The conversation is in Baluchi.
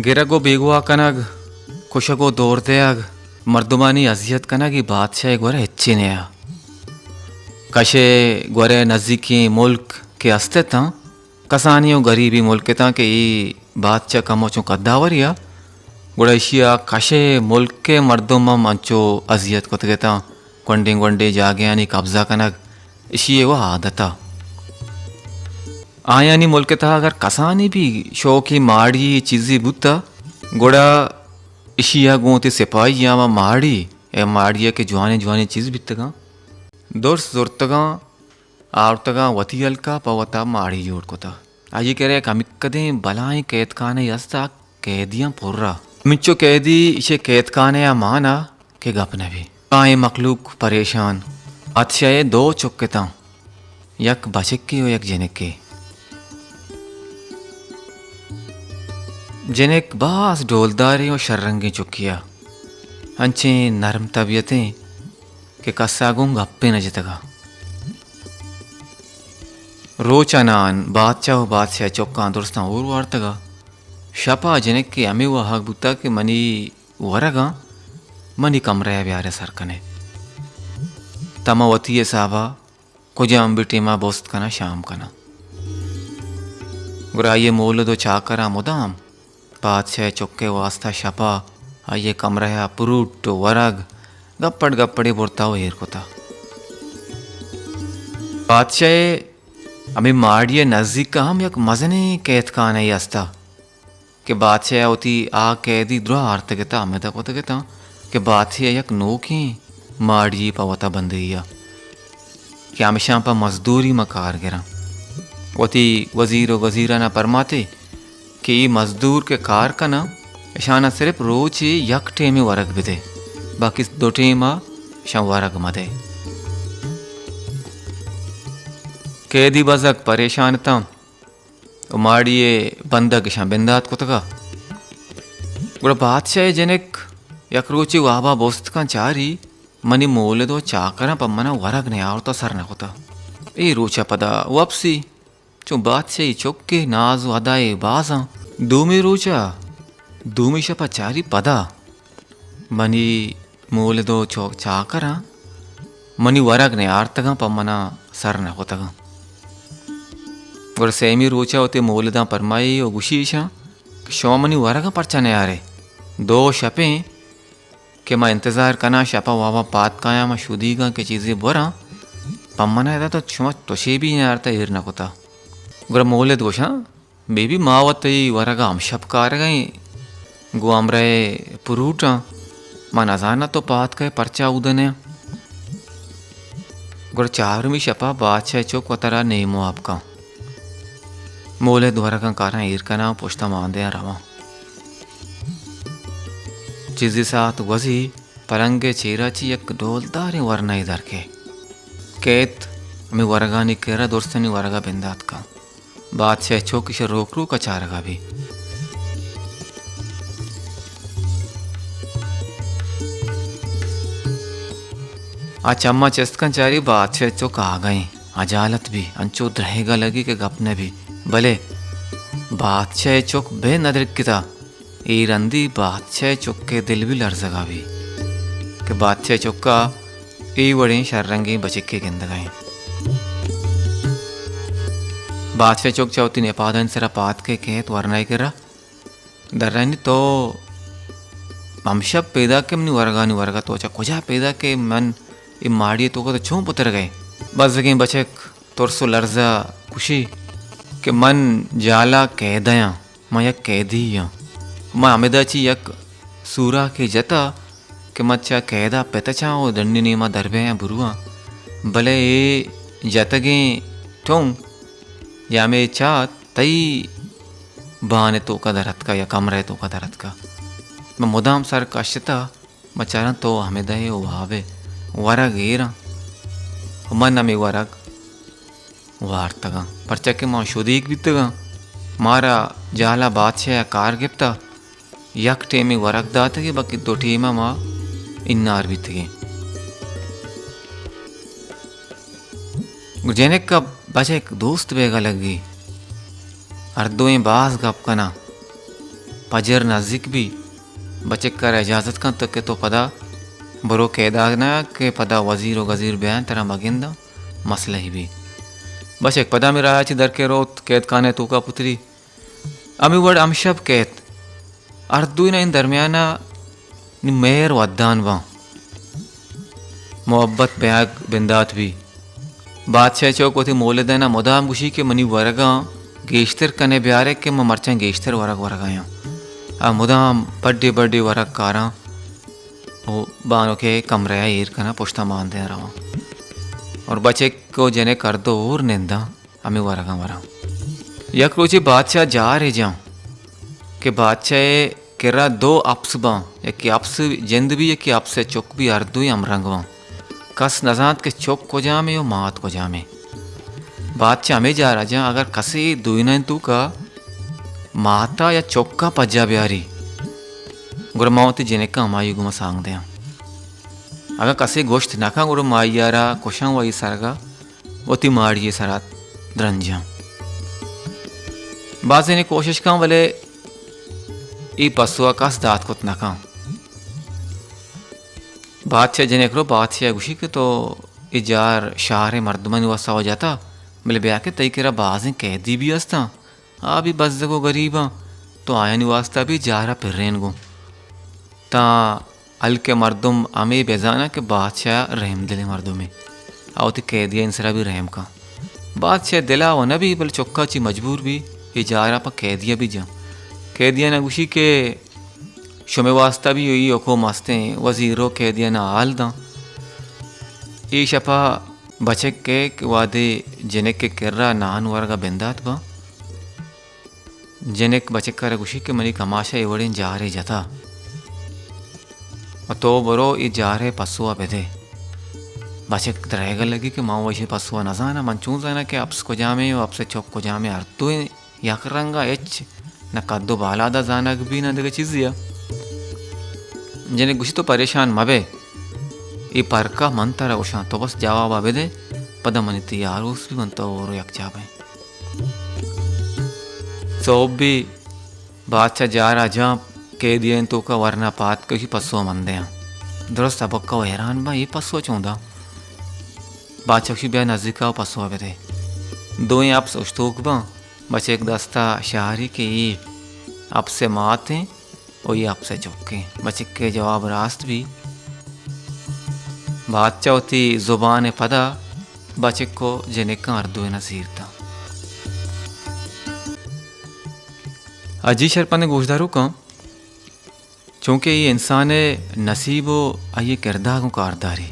گرگ و بیگواہ کنگ، کشگ و دور دیگ، مردمانی اذیت کنگ، اے بادشاہ ء گورا ہچی نیا۔ کش ء گورا نزیکیں ملک کہ است اتاں، کسانی و گریبی ملک اتاں کہ اے بادشاہ کمو چون قداوری ء، گڑا ایشی ء کش ء ملک ء مردم ہم انچو اذیت کتگ اتاں، گونڈیں گونڈیں جاگہانی قبضہ کنگ، ایشی ء و عادت ء۔ آیانی ملک ء تہا اگر کسانی بھی شوقی ماڑی چیزے بوتا، گڑا ایشی ء گوں وتی سپاہی آواں ماڑی، اے ماڑی ء کہ جوانیں جوانیں چیز بیتگاں، درست زرتگاں، آورتگاں وتی ہلکا پہ وتا ماڑی جوڑ کتا۔ آئی کرا یک ہمکدیں بلائیں قیدخانہ است ء قیدیاں پر ء۔ ہمینچو قیدی ایشی قیدخانہ ء مان ء کہ گپ نہ بی۔ آئیں مخلوق پریشان۔ بادشاہ ء دو چک اتاں، یک بچکے و یک جنکے۔ جنک باز ڈولداریں و شررنگیں چکے ء، انچیں نرم طبیعتیں کہ کس ء گوں گپے نہ جتگ ء۔ روچ ء نان بادشاہ و بادشاہ ء چکاں درستاں ہور وارتگ ء۔ شپ ء جنک ء ہمے واہگ بوتگ کہ منی ورگاں منی کمرہ ء بیار ء سر کن ئے، تاں من وتی حساب ء کجام بھی ٹیم ء بست کناں، شام کناں۔ گڑا آئی ء مولد و چاکراں مدام بادشاہ ء چک ء واستا شپ ء آئی ء کمرہ ء پروٹ و ورگ گپڑ گپڑے برتا و ایر کتا۔ بادشاہ ء ہمے ماڑی ء نزیک ء ہم یک مزنیں قیدخانہ یے است ء کہ بادشاہ ء وتی آ قیدی دراہ آرتگ ات ء ہمدا کتگ اتاں کہ بادشاہ ء یک نوکیں ماڑی یے پہ وتا بندگی ء کہ ہمشاں پہ مزدوری ما کار گراں۔ وتی وزیر و گزیران ء پرماتے کہ اے مزدور کہ کار کناں، اشاناں صرف روچے یک ٹیمے ورگ بدے، باقی دو ٹیم ء اشاں ورگ مدے۔ قیدی بزگ پریشان اتاں و ماڑی ء بندگ اشاں بندات کتگ ء۔ گڑا بادشاہ ء جنک یک روچے واب ء بست کن چاری، منی مولد و چاکراں پہ من ء ورگ نیاورت ء سر نہ کت ء۔ اے روچ ء پدا وپسی چون بادشاہی چک ء ناز و ادائے بازاں۔ دومی روچ ء، دومی شپ ء چاری پدا منی مولد و چو-، چاکراں منی ورگ نیارتگاں، پہ منا سر نہ کتگاں۔ گڑا سیمی روچ ء وتی مولداں پرمائی و گوشی ایشاں کہ شما منی ورگاں پرچا نیارے؟ دو شپیں کہ ما انتظار کناں، شپ ء واباں پاد کایاں، ما شدیگاں کہ چیزے بوراں، پہ من ادا تو شما تشے بھی نیارتہ، ایر نہ کتہ۔ گڑا مولد گوشاں، بی بی، ما وت تئی ورگ ء ہمشپ کارگ ء ایں، گوں ہمراہ ء پروٹاں، ما نزاناں تو پاد کئے پرچا اود ء نیاں۔ گڑا چارمی شپ ء بادشاہ ء چک وترا نیم واب کن۔ مولد ورگاں کاراں ایر کناں، پشت ء مان دیاں رواں۔ چیزے ساعت گوزی، پلنگ ء چیرا چہ یک ڈولداریں ورنائے در کئے۔ کیت، ہمے ورگانی کرا درستانی ورگا بندات کن۔ بادشاہ ء چک ایشی ء روک روک ء چارگا بی۔ آ چماں چست کن چاری، بادشاہ ء چک آگہیں، ہجالت بی، انچو درہیگا لگی کہ گپ نہ بی۔ بلے بادشاہ ء چک بے ندرکتا۔ اے رندی بادشاہ ء چک ء دل بھی لرزگا بی کہ بادشاہ ء چکا اے وڑیں شررنگیں بچکے گندگا انت۔ بادشاہ ء چک چہ وتی نپادانی سرا پاد کئے کیت ورنائے کرا، درائینی، تو ہمشپ پیداک ئے منی ورگانی ورگا، تو چہ کجا پیداک ئے؟ من اے ماڑی ء توکا تو چون پترگ ئے؟ بزگیں بچک ترس و لرزا گوشی کہ من جالا قیدیاں۔ من یک قیدی آں۔ من ہمدا چہ یک سوراکے جتا کہ من چہ قیدا پتچاں و ڈنی نیما در بیاں برواں، بلے اے جتگیں ٹونگ یا ہمے چات تئی بان ء توکا در اتکا یا کمرہ ء توکا در اتکا۔ من مدام سر کشتا، من چاراں تو ہمدا ئے و واب ئے، ورگ ایراں و من ہمے ورگ وارتگاں، پرچا کہ ما شدیگ بیتگاں۔ مارا جہلا بادشاہ ء کار گپتہ، یک ٹیمے ورگ داتگے، باقی دو ٹیم ء ما انار بیتگیں۔ جنک ء بچک دوست بیگا لگی، ہر دوئیں باز گپ کناں۔ پجر نزیک بی، بچک ءَ را اجازت کنت کہ تو پدا برو قیدا نہ کہ پدا وزیر و گزیر بیاں ترا مگنداں، مسئلہ بی۔ بچک پدا ہمے راہ ءَ چہ در کے روت، قید خانہ ءِ توکا پتری۔ ہمے وڑ ہمشپ کیت۔ ہر دوئینانی درمیانا نی مہر ودان باں۔ محبت بیاگ بندات بی۔ بادشاہ چوک وتی مولدانا مدام گوشی کہ منی ورگاں گیشتر کنے بیارے کہ من مرچاں گیشتر ورگ ورگایاں۔ آ مدام بڈے بڈے ورگ کاراں و بانک ءِ کمرہ ءَ ایر کناں، پشتا مان دیاں رواں۔ اور بچک و جنک ہر دو ہور ننداں۔ ہمے ورگاں وراں۔ یک روچے بادشاہ جارے جاں کہ بادشاہ ءِ کرا دو اپس باں، یکے اپس جند بی، یکے اپس ءِ چک بی، ہر دوئیں ہمرنگ باں۔ کس نزانت کہ چک کجامے و مات کجامے۔ بادشاہ ہمے جارا جاں، اگر کسے دوئینانی توکا ماتا یا چکا پجا بیاری، گڑا ما وتی جنکاں ہمائی گوما سانگ دیاں۔ اگاں کسے گوشت نہ کن، گڑا ما آئی ءَ را کشاں و آئی سرگا وتی ماڑی ءِ سرا درنجاں۔ بازینے کوشش کن، ولے اے پسو ءَ کس دات کت نہ کن۔ بادشاہ جنک رو بادشاہ ءَ گوشی کہ تو اے جار شہر ءِ مردمانی واسطہ و جتا، بلے بیا کہ تئی کرا بازیں قیدی بھی ہستاں، آ بھی بزگ و گریباں، تو آیانی واسطہ بھی جار ءَ پرین گوں۔ تاں ہلک ءِ مردم ہمے بزاناں کہ بادشاہ رحم دلیں مردمے، آ وتی قیدیانی سرا بھی رحم کن۔ بادشاہ دلا و نہ بی، بلے چکا چی مجبور بی، اے جارا پہ قیدیا بھی جاں۔ قیدیانا گوشی کہ شمے واسطہ بھی ای حکم ہستیں، وزیر و قیدیانا حال داں۔ اے شپا بچک ءَ کہ وہدے جنک ءِ کرا نان ورگا بندات باں، جنک بچک ءَ را گوشی کہ منی کماش ءَ اے وڑیں جارے جتا و تو برو اے جار ءِ پسو ءَ بدے۔ بچک درائگ ءَ لگی کہ من و ایشی پسو ءَ نزاناں، من چون زاناں کہ اپس کجامیں و اپس ءِ چک کجامیں، ہر دوئیں یک رنگ ءَ، ہچ نہ قد و بالاد ءَ زانگ بی نہ دگہ چیزے ءَ۔ جنک گوشی تو پریشان مبے، اے پرک ءَ من ترا گوشاں، تو بس جواب ءَ بدے، پدا منی تئی آروس بی، من تو اور یکجاہ بیں۔ سہب بی، بادشاہ جار ءَ جاں، قیدیانی توکا ورنا پاد کشی پسو ءَ من دیاں۔ درست ابکہ و حیران باں، اے پسو ءَ چون داں؟ بادشاہ گوشی بیا نزیکا و پسو ءَ بدے۔ دوئیں اپس اشتوک باں، بچک دستا شہاری کہ اے اپس ءِ مات ایں و اے اپس ءِ چک ایں۔ بچک ءِ جواب راست بی۔ بادشاہ وتی زبان ءِ پدا بچک و جنکاں ہر دوئیناں سیر داں۔ اجی شرپندیں گوشداروکاں، چونکہ اے انسان ءِ نصیب و آئی ءِ کردار گوں کارداری،